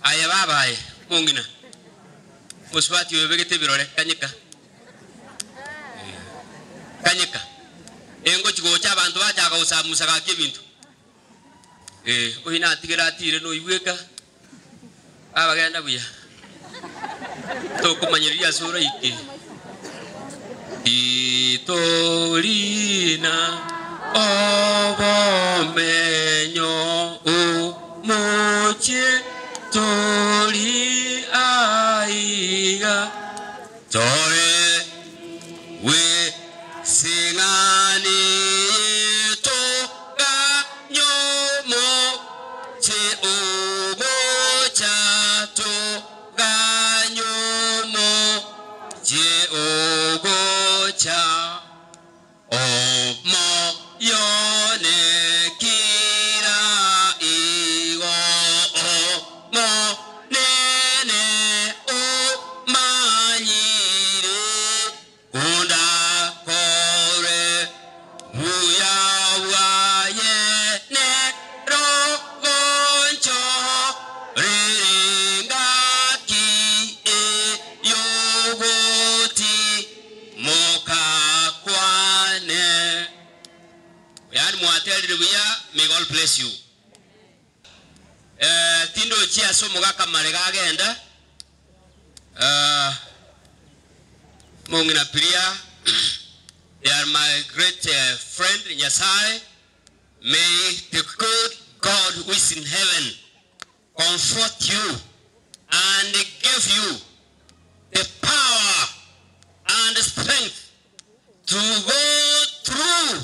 Aye baba aye, omong'ina, omosubati oyo obegete ebirore, kanyeka. Kanyeka. Engochi gocha abanto bachaka gosamusa gaki ebinto. Eh, oyio natigere atire noigweka, baba genda buya. Tokomanyereria ase oraike. Titorina obomenyo omochie tori aiga tore bw'esing'ani toganyomochie ogocha Gany'omochie ogocha, omoyo nekira igo, Omonene omanyire kondakore buya bwaye nerogoncho rere ngaki ey'ogotimoka kwane. Yaani mwaterire buya, may God bless you. Eh, tindochi ase omogaka marega agenda, eh, mong'ina Piria, they are my great friend Nyasaye, may the good God who is in heaven comfort you and give you the power and strength to go through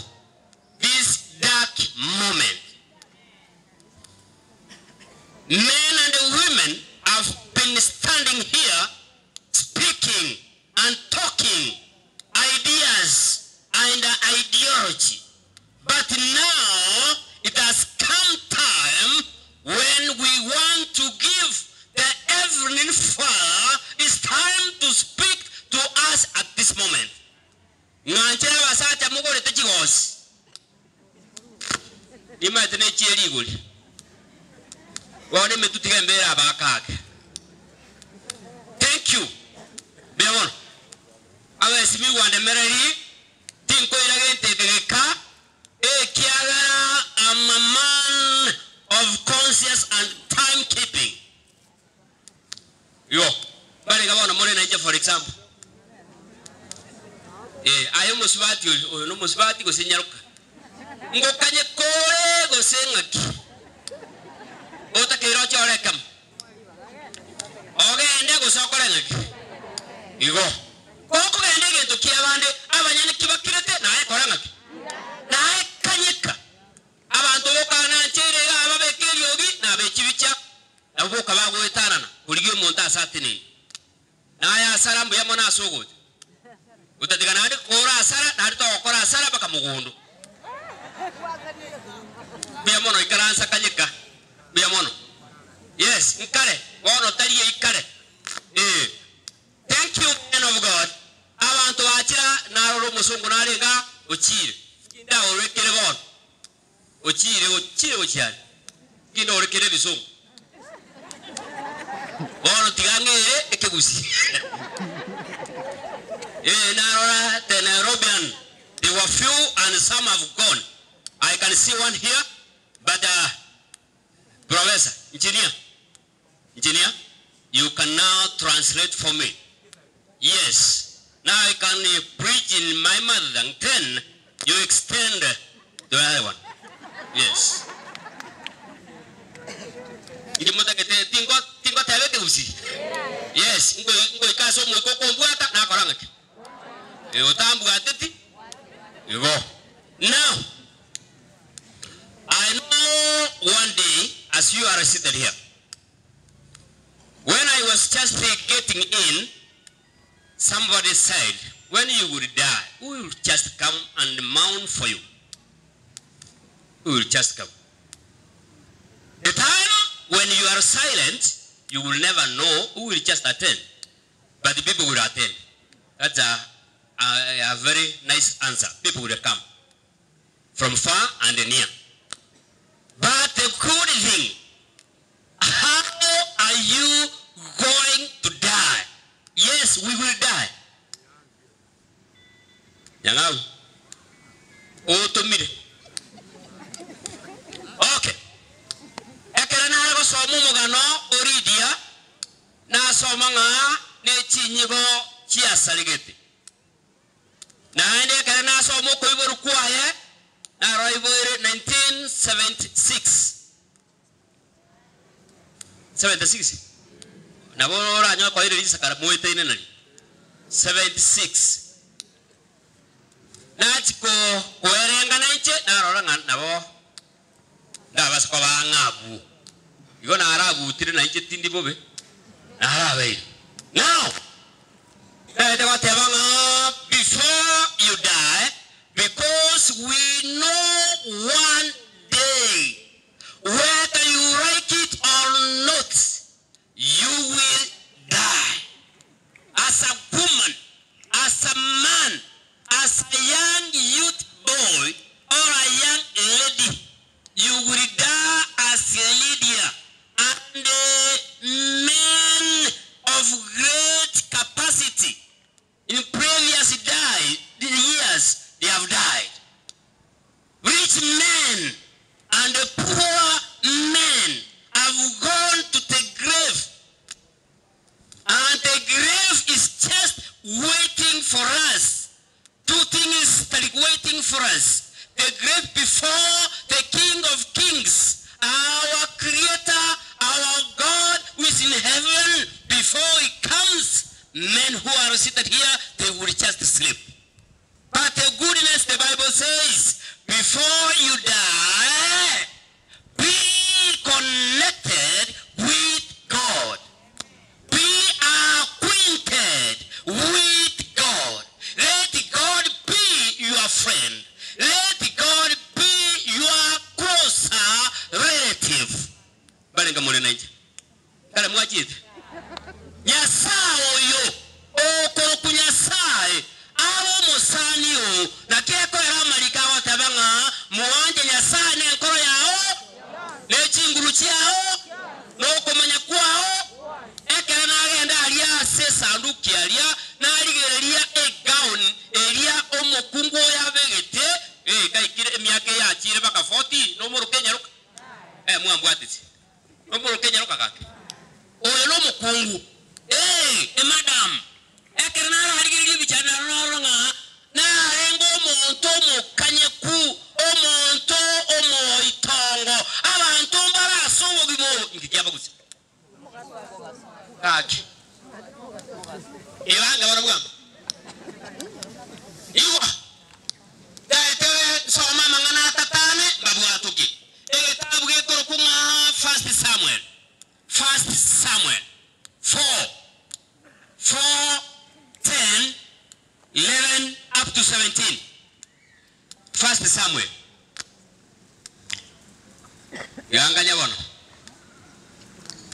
this dark moment. Men and women have been standing here speaking and talking ideas and ideology but now it has come time when we want to give the heavenly father his time to speak to us at this moment. Ng'anchere abasacha mogorete chigosi, nimaete nechie rigori, bono emetwe tiga embere abaakake. Thank you. Mbuya mono. Abesimigwa ndemereri, tinkoira gento eke geka, ekiagera am a man of conscious and time keeping. Igo, mbarenge bono more nainche for example. Eh, aye omosubati oyo, oyo nomosubati gose nyaroka? Ngokanye kore gose ng'aki? Otakeire ochore ekemo. Ogende gose okore ng'aki? Igo, gokogenda egento kiabande, abanyene kibakirete, naye kora ng'aki? Naye kanyeka. Abanto bokanancheire iga ababeke eriogi na abechibicha, nabwo boka bagoetanana korigia omonto ase ateneine. Na aye asara mbuya mono ase ogocha. Gotatiga naende kore asara, naende togokora asara mpaka mogondo. Mbuya mono ikaransa kanyeka. Mbuya mono. Yes, nkare, bono tari eyio kare. Ee. Thank you man of God. Abanto bachira narora omosongo nare igaa ochiire. Kinde aorekere bono. Ochiire ochiire gochia are. Kinde orekere ebisongo. Bono tiga ng'ere ekegusii. Ee narora the Nairobian they were few and some have gone. I can see one here but uh, Professor, engineer, engineer, you can now translate for me. Yes, now I can preach in my mother tongue, then you extend the other one. Yes. Inche motagete tingo tingoteba ekegusii. Yes, ngoika ase omoika okombwata nakora ng'aki? Eh, otambwateti igo. Now, I know one day as you are seated here, When I was just getting in, somebody said, when you will die, who will just come and mourn for you? Who will just come? The time when you are silent, you will never know who will just attend. But the people will attend. That's a, a, a very nice answer. People will come from far and near. But the good thing, how are you Yes, we will die. Nyang'au, otomire. Okay. Ekero nare gosoma omogano o Lydia, nasoma ng'a nechinyigo chiasaregete. Naende ekero nasoma okoiborwa kwaye, naro aiboire 1976. 76? Nabo oranyore koira risakara moetaine nario. 76. Nachia ko koerengana inche, narora ng'a nabo ndabase koba ang'e abwo. Igo naragutire na inche tindi bobe, narabeire. Now, naete goteba ng'a before you die, because we know one day, whether you like it or not, you will die. As a woman, as a man, as a young youth boy or a young lady, you will die as Lydia and men of great capacity in previous die, years they have died. Rich men and poor men have gone to the grave and the grave is just waiting for us. Two things that are waiting for us. The grave before the King of Kings, our Creator, our God who is in heaven, before he comes, men who are seated here, they will just sleep. But the goodness, the Bible says, before you die, be connected with God. Be acquainted with God. Let God be your friend. Let God be your closer relative. Mbarenge more nainche. Kare mwachiete. Nyasae oyo okorokwa Nyasae abe omosani oo, naki ekoera amariko agoteba ng'a mwanche Nyasae nenkoro yao, ne chinguru chiao, na okomanya kwao. Ekero nagenda aria ase esanduki aria, narigereria egown eria omokungu oyo abegete, eh, gaikire emiaka eyachire mpaka 40, nomoroke enyaroka? Eh, mwambwateti. Nomoroke enyaroka gaki? Oyo nomokungu, ee, emadam. Ekero nararigereria ebichani naro narora ng'a narenge omonto omokanyeku, omonto omoitongo. Abanto mbare ase obogima obo. Inki kiabagusia? Gaki. Ebange barabwo amo. Igwa! Daete soma amang'ana atatane mbabwatoke. Egetabu gekorokwa ng'a First Samuel, First Samuel 4, 4, 10, 11 up to 17. First Samuel. Ganganya bono.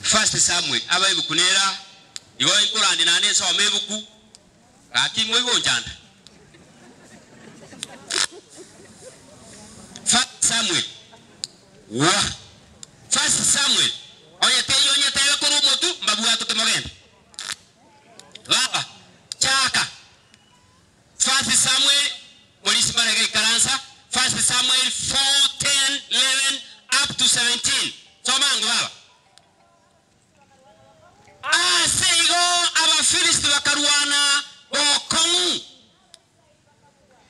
First Samuel, aba ebuku nera, igo inkorandi naende nsome ebuku, gaki moigonchanda. First Samuel, wa. First Samuel, onye teiyo onyetebe korwa omotu, mbabwatoke mogende. Baba, chaka. First Samuel, Polisi barega ikaransa, First Samuel 4, 10, 11 up to 17. Soma ango baba. Ase igo Abafilisti bakarwana bokong'u,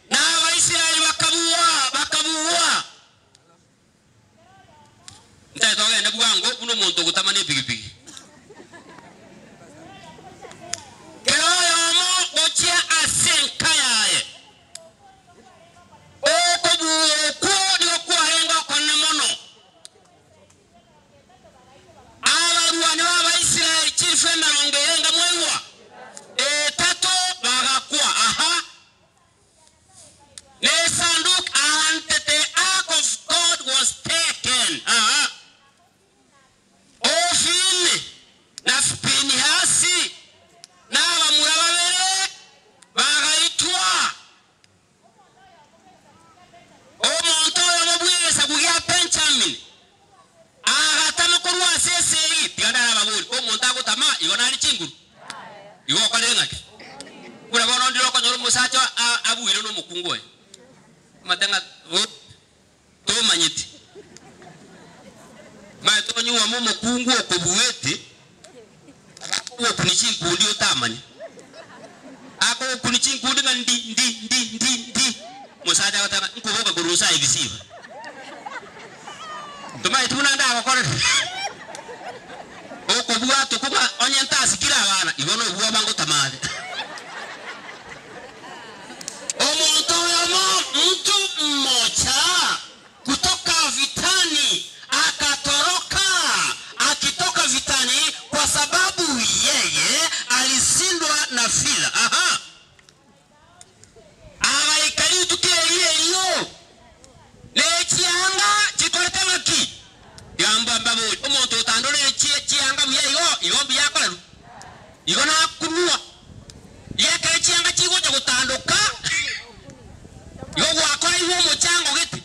na Abaisraeli bakabua, bakabugwa. Ntaete togende bwango buna omonto ogotama nepigipigi. Kera oyomo gochia ase enka yaye. Okobua okwo nigo kwarenge okonene mono. Abarwani b'Abaisraeli chilifu emerongo erenga mwaigwa etato bagakwa. Aha. Nesanduku and the ark of God was taken. Aha. Ofini. Omosacha abuire nomokungu oye, omanyete ng'a tomanyeti. Omanyete onyuome omokungu okobuete, akogokuni chinkundi otamanye. Akogokuni chinkundi ng'a ndi ndi ndi ndi ndi, omosacha agoteba ng'a nkoboka korwa inse aye bisiba. Tomanyeti buna ndagokorere? Okobwatwa okwo ng'a onye ntasikire abana, igo nobwoba ngotamare. Omonto oyomo mtu mmoja kutoka vitani akatoroka akitoka vitani kwa sababu yeye alishindwa na vita. Aha. Agaika rituko erio erio, ne chianga chikorete ng'aki? Gamba mbaborie, omonto otandorire chianga buya igo, igo mbuya akorerwe? Igo nakunwa, riakera chianga chigocha gotandoka, igo gwakora iwe omochango gete.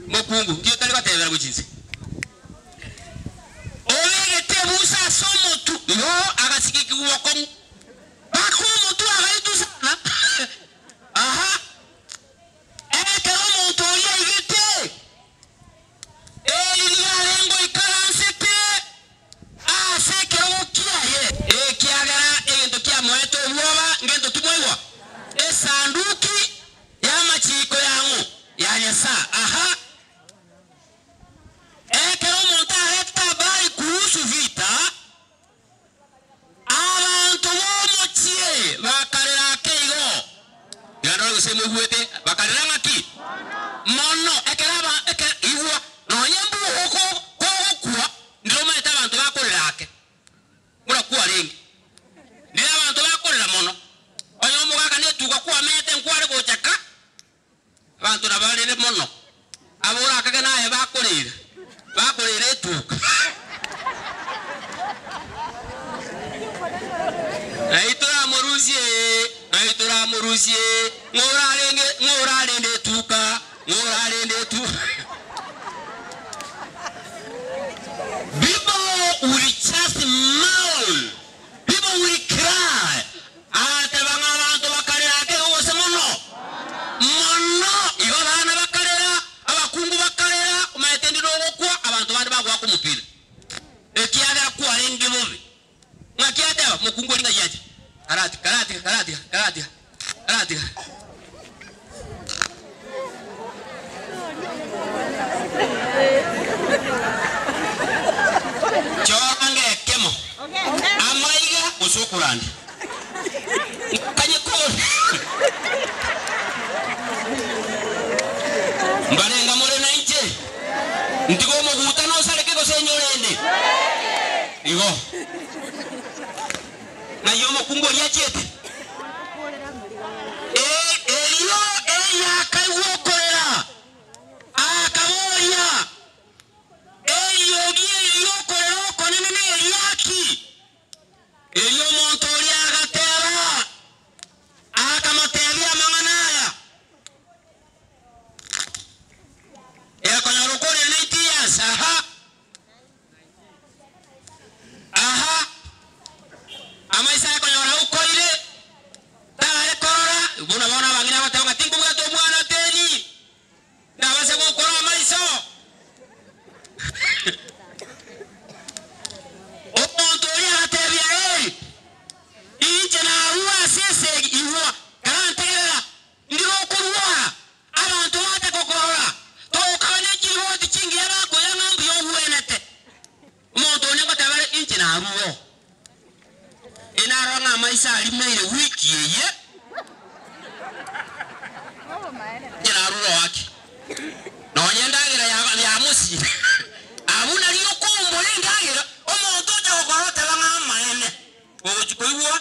Mokungu, nki otari gotebera gochia inse? Obegete ebusa ase omotwe, igo agasigikigwa bokong'u. Mpaka omotwe agaitwa sana. Aha. Ekero omonto oria aigete, Eli nigo arenge oikaransete ase ekerogo kiaye. Ekiagera egento kiamoete obwoba ngento timoigwa, Esanduki y'amachiiko yang'o? Ya Nyasae. Aha. Ekero omonto aretete habari kuhusu vita, Abanto b'omochie bakarera ake igo. Tiga ndore gose moigwete, bakarera ng'aki? Mono. Ekero aba, ekero, igwa, nonye mbuo kogokwa, ndire omanyete abanto bakorera ake, buna kwarenge. Ndire abanto bakorera mono. Onye omogaka netuga kwamete nkware gocha ka, Abanto nabarere mono, aba orakage naye bakoreera, bakoreera etuka. Ng'ai toramorusie, ng'ai toramorusie, ng'o orarenge, ng'o orarende etuka, ng'o orarende etuka. People will just moan, people will cry. Agateba ng'a abanto bakarera ake gose mono mono. Igo abana bakarera, abakungu bakarera, omanyete ndi nogokwa, abanto bande bagoaka omopira, ekiagera kwarenge bobe. Ng'aki ateba? Mokungu oria ng'ai acha? Karatiga, karatiga, karatiga, karatiga, karatiga. Chora ng'ekemo, amaiga gose okorandia. Nkanye kore. Mbarenga more nainche? Ntige omogutano osareke gose nyorende? Igo. Ng'ai omokungu oria achiete? Erio Eli akaigwa okorera, akaboria, Eriogi eri ri'okorera okonene neriaki? Erio omonto oria agateba, akamotebia amang'ana aya. Ekonyora okorera 90 years, aha. Aha, amaiso aye konyora aukoire, tare korora. Buna bono abang'ina bagoteba ng'a tinkobwata omwana teri, ndabase gokora amaiso. Omonto oria agatebia Eli, Inche narue ase esegi, igwa, karantegerera, ndire okorwara, Abanto bacha gokorora, togokaba ne chiriboti chingiya bakoira ng'a mbuya ogwenete. Omonto onde ngoteba are, Inche narure oo. Inarora ng'a amaiso arimeire wiki eye, inche narure oo ake. Nonya endagera yamosire, abwo nario okombora endagera, omonto ocha gokorora oteba ng'a amaene. Ogochia koigwa,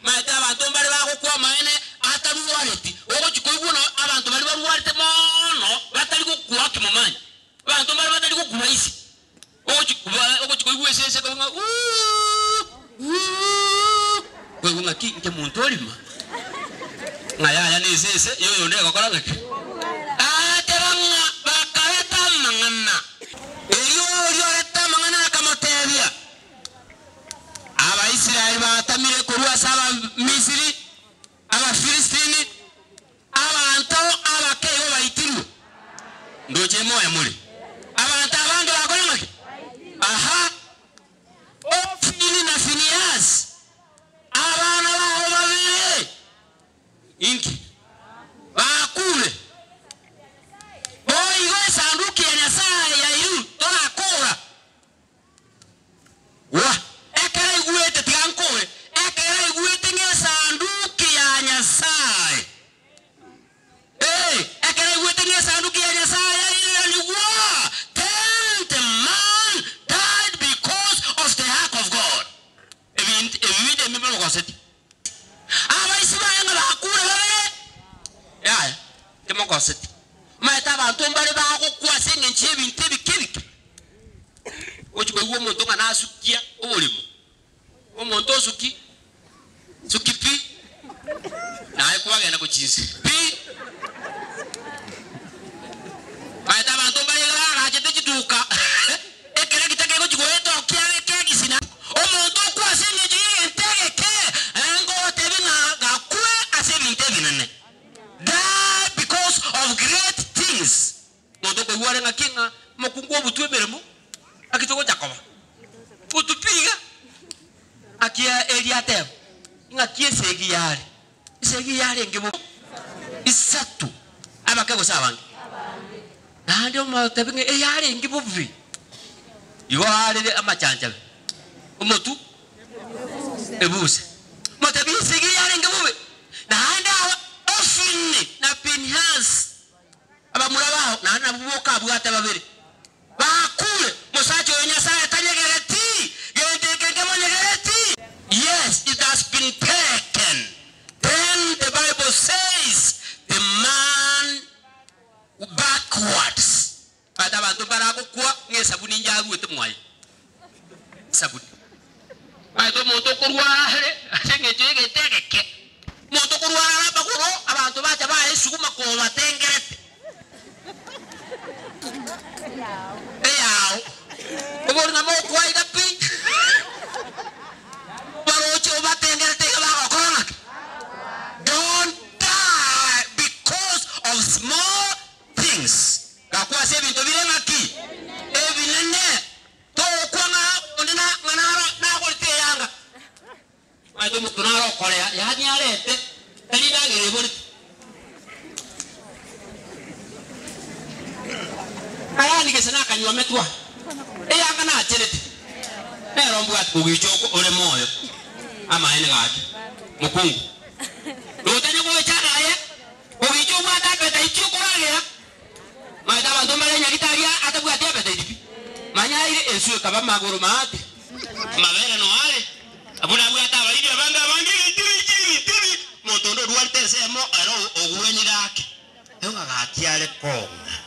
omanyete abanto mbare bagokwa amaene atarwareti, ogochia koigwa na abanto baria barwarete mono batari gokwa kimomanya, abanto mbare batari gokwa rahisi, ogochia ogochia koigwa esese ekoigwa ng'a uuh uuh, koigwa ng'aki inche monto orima, ng'a yaya na esese ya oyonde egokora ng'aki? Agateba ng'a bakareta amang'ana. Erio oria orete amang'ana akamotebia, Abaisraeli batamire korwa ase Abamisiri. Ndoche moyo more. Abanto abange bakore ng'aki? Aha. Hofini na Finehasi, abana bao babere, inki? Bakure. Boigo Esanduki ya Nyasae yairwe, torakora. Gwa. Ekero aigwete, tiga nkore, ekero aigwete ng'a Esanduki ya Nyasae, ee, ekero aigwete ng'a Esanduki ya Nyasae yairanigwa, then the man died because of the ark of God. Ebinto ebi binde ebi bimogoseti. Abaisi baye ng'a bakure babere, yaya, timogoseti. Omanyete abanto mbare bagokwa ase engencho y'ebinto ebike ebike. Ogochia koigwa omonto ng'a nasukia oboremo, omonto osuki, suki pi, naye kwagenda gochia inse pi. Omanyete abanto mbare iga baagachete chituka, ekeregita kegochia goeta okiabe ekegisina, omonto okwa ase engencho y'egento egeke, ngogotebia ng'a gakwe ase ebinto ebinene. Die because of great things. Omonto okoigwa are ng'aki ng'a omokungu obutwe emeremo, ng'aki togocha koba? Butwe pi iga. Ng'aki eria ateba, ng'aki esegi yare, esegi yarenge bobe isato, abake gose abange? Naende omotebi ng'a eyarenge bobe, igo arere amachanchabe, omotu ebuse. Omotebi esegi yarenge bobe, naende aba Ofini na Pinehasi Abamura bao naende nabwo boka abwate babere bakure. Mosacha oyo Nyasae tanyegereti, gento eke nkemonyegereti. Yes, it has been taken. Then the Bible says the man backwards. Omanyete abanto mbaragokwa ng'a esabuni nyaruete mwaye. Esabuni. Omanyete omonto okorwara are ase eng'encho y'egento egeke. Omonto okorwara are amagoro, abanto bacha baesuguma kobatengerete. Eyao. Obori ng'a mokwa iga pi. Baroche obatengerete iga bagokora ng'aki? Don't die because of small things. Gakwa ase ebinto bire ng'aki? Ebinene. Togokwa ng'a onde na ng'a naro nagorete eyanga. Omanyete omonto naro okorea, yaani arete, tari endagera eborete. Yaani gese nakanyuometwa, eyanga nacherete, nero mbwate. Ogicha oko ore moyo, amaene gaki, mokungu. Notanya gocha aye, ogicha obwate appetite okoragera. Omanyete abanto mbare nyagitari atabwati appetite pi. Manya aire enswe ekaba magoro maate. Amabere no are, buna abwate abairi abange abange ebinto ebi ebinto ebi. Omonto onde orwarete ensemo ere ogwenire ake, ng'a gaki are kong'a.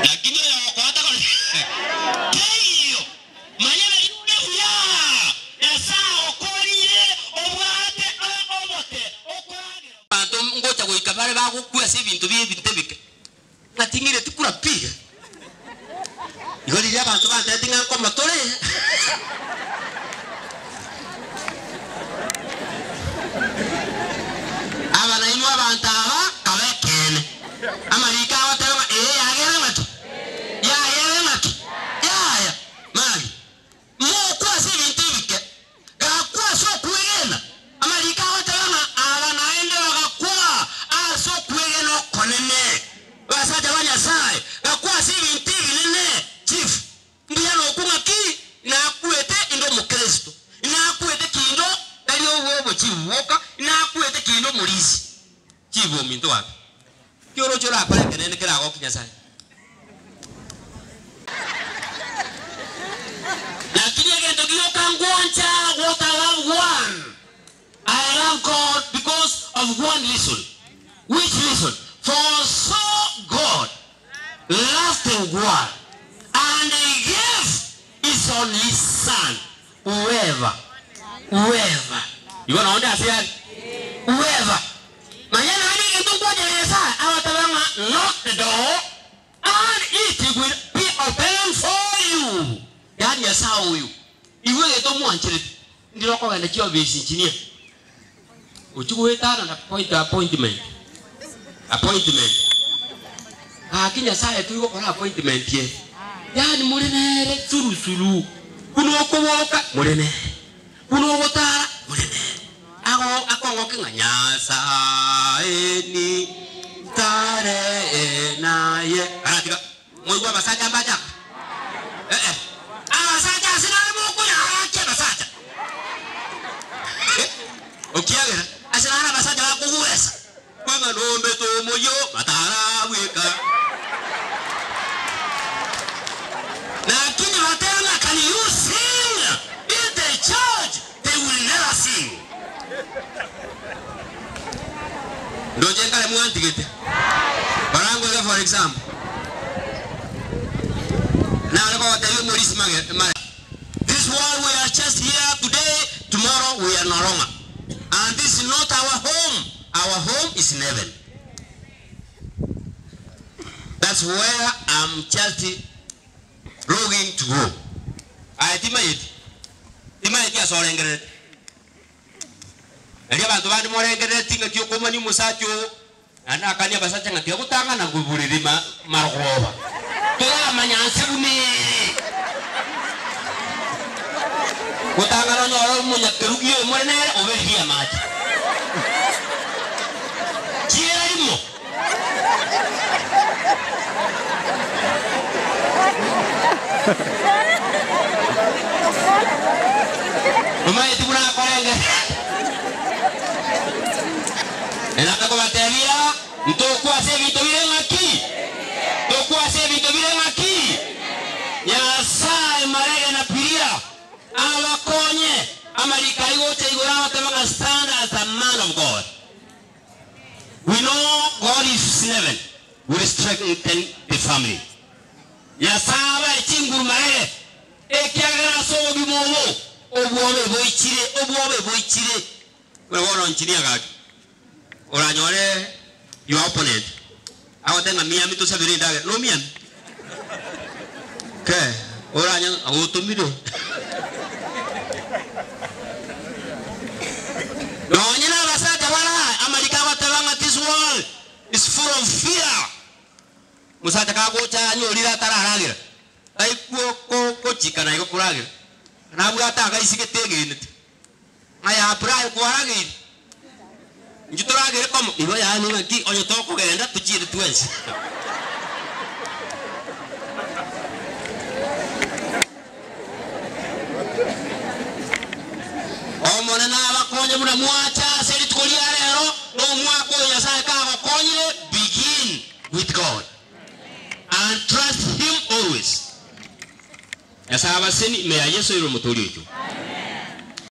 Lakini oyogokoa takori teiyo. Manya nari ore buya, Nyasae okorire obwate obote okoragera. Abanto ngocha goika bare bagokwa ase ebinto bi'ebinto ebike, ng'a ting'ireti kura pi. Igo riria abanto bantebetie ng'a nkomotore. Aba nainwe abanto aba kaba ekeene. Amariko agoteba ng'a ee yagere ng'aki? Yaya ere ng'aki? Yaya. Magi, mokwe ase ebinto ebike, gakwa ase okwegena. Amariko agoteba ng'a aba naende bagakwa ase okwegena okonene. Abasacha ba Nyasae, gakwa ase ebinto ebinene. Chief, mbuya nokwo ng'aki nakwete inde omokristo, nakwete kindo tari obochifu bwoka, nakwete kindo omorisia. Chief ominto gaki, ki oroche orakore ekenene keragokie Nyasae? Lakini egento gioka ngwancha what I love one, I love God because of one reason, which reason? For so God loved the world and he gave his only son whoever, whoever, igo nonde ase are, whoever, manya naende egento nkwanchera Nyasaye agateba ng'a knock the door and it will be open for you, yaani Nyasaye oyo, igwe egento omwancherete, ndire okogenda chiofisi engineer, ochie goetana na point appointment. Appointment. Gaki Nyasaye tori gokora appointment eye. Yaani more nere surusuru. Buna okoboka more nere. Buna ogotara more nere. Ago akong'oke ng'a Nyasaye ni tare naye. Aratiga moigwe abasacha mbache aka. Eh eh. Abasacha ase nare mokoyaakia abasacha. Okiagera ase nare abasacha bakogwesa. Kwang'a nombete omoyio batarabweka. Lakini batebe ng'a can you sing in the church they will never sing. Ndoche nkare mwantigete. Barangoiga for example. Nare kogotebia omorisi mage mare. This world we are just here today, tomorrow we are no longer. And this is not our home, our home is in heaven. That's where I'm just longing to go. Aye timayeti, timayeti ase orengererete. Erio abanto bande morengerereti ng'aki okomania omosacha oo, naende nakania abasacha ng'a tiga gotang'ana koborere marogoba, toramanya nse buna ere. Gotang'ana onyore omonyakerugi oyo more nere oberirie amache. Chiera rimo. Tomaeti buna akorenge. Enata kobatebia, Ntokwa ase ebinto bire ng'aki? Tokwa ase ebinto bire ng'aki? Nyasae marege na piria abakonye amariko ayio gocha igoro agoteba ng'a stand as a man of God. We know God is in heaven will strengthen the family. Nyasae abae chinguru marege, ekiagera ase obogima obo obwobe boichire, obwobe boichire. Buna bono engineer gaki oranyore your opponent agote ng'a miami tosabere endagera, no miami? Ke oranye ng'a otomire. Nonye nabasacha bare aa, amariko agoteba ng'a this world is full of fear. Omosacha kagocha anyorire atararagera, taikwo gochika naigo koragera, nabwate agaisigete egenete. Ng'a ya Abrayo kwarageire, inchuo toragere komo. Igo yaani ng'aki onye tokogenda tochiere twensi. Omonene abakonye buna mwacha ase rituko ria rero, na omwaka oyo Nyasae kagokonyire, begin with God and trust him always. Nyasae abaseni ime ya Yeso ere omotoori oito.